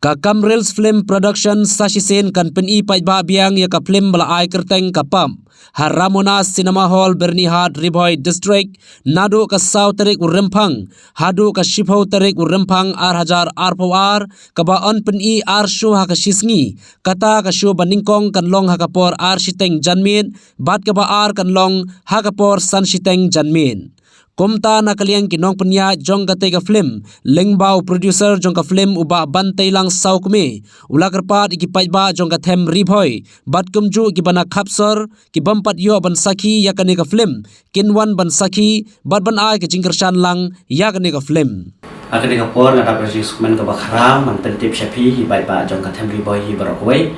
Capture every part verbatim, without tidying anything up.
Ka Kam Reels Film Production sa shisien kan pyni paidbah biang ïa ka film ba la ai kyrteng Ka Pap ha Ramona Cinema Hall, Byrnihat, Ri Bhoi District, naduh ka saw tarik u Rymphang haduh ka shiphew tarik u Rymphang ar hajar arphew ar, kaba yn pyni ar show ha ka shisngi. Kata ka show ba nyngkong kan long ha ka por ar shiteng janmiet, bad kaba ar kan long ha ka por san shiteng janmiet. Kumta na ka liang ki nongpynïaid jong katei ka film, lyngba u producer jong ka film u Bah Banteilang Sawkmie, u la kyrpad ïa ki paidbah jong ka them Ri Bhoi bad kumjuh kiba na khap sor, ki bym pat ïoh ban sakhi ïa kane ka film, kin wan ban sakhi bad ban ai ka jingkyrshan lang ïa kane ka film. Ha kane ka por nga dap ka jingsngewkmen kaba khraw ban pyntip sha phi ki paidbah jong ka them Ri Bhoi hi baroh kawei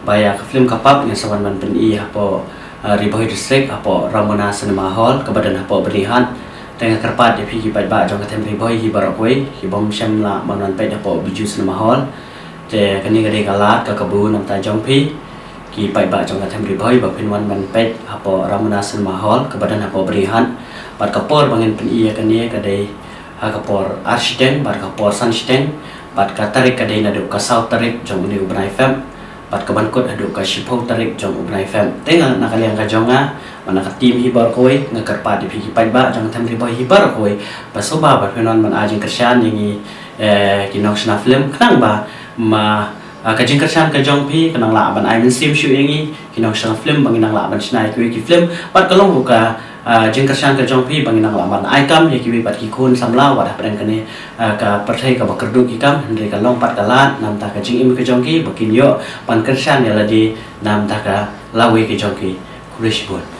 ba ïa ka film Ka Pap ngi sa wan ban pyni hapoh, ah, Ri Bhoi District, hapoh Ramona Cinema Hall kaba don hapoh Byrnihat. Te nga kyrpad ïa phi ki paidbah jong ka them Ri Bhoi hi baroh kawei, ki bym shym lah ban wan peit hapoh Bijou Cinema Hall. Te kane ka dei ka lad ka kabu na ka bynta jong phi ki paidbah jong ka them Ri Bhoi ba phin wan ban peit hapoh Ramona Cinema Hall kaba don hapoh Byrnihat. Bad ka por ba ngin pyni ïa kane ka dei ha ka por ar shiteng bad ka por san shiteng, bad ka tarik ka dei naduh ka saw tarik jong une u bnai Feb bad ka ban kut haduh ka shiphew tarik jong u bnai Feb. Te nga na ka liang ka jong nga, bad na ka team hi baroh kawei, nga kyrpad ïa phi ki paidbah jong ka them Ri Bhoi hi baroh kawei ba sngewbha ba phin wan ban ai jingkyrshan ïa ngi, eh, ki nongshna film, khnang ba ma, ah, ka jingkyrshan ka jong phi kan nang lah ban ai mynsiem shuh ïa ngi ki nongshna film ba ngin nang lah ban shna ïa kiwei ki film, bad ka long ruh ka, ah, jingkyrshan ka jong phi ba ngin nang lah ban ai kam ïa kiwei pat ki khun samla wat hapdeng kane, ah, ka pyrthei kaba kyrduh ki kam, hynrei ka long pat ka lad na ka bynta ka jingim ka jong ki ba kin ïoh ban kyrshan ïa lade na ka bynta ka lawei ka jong ki. Khublei shibun.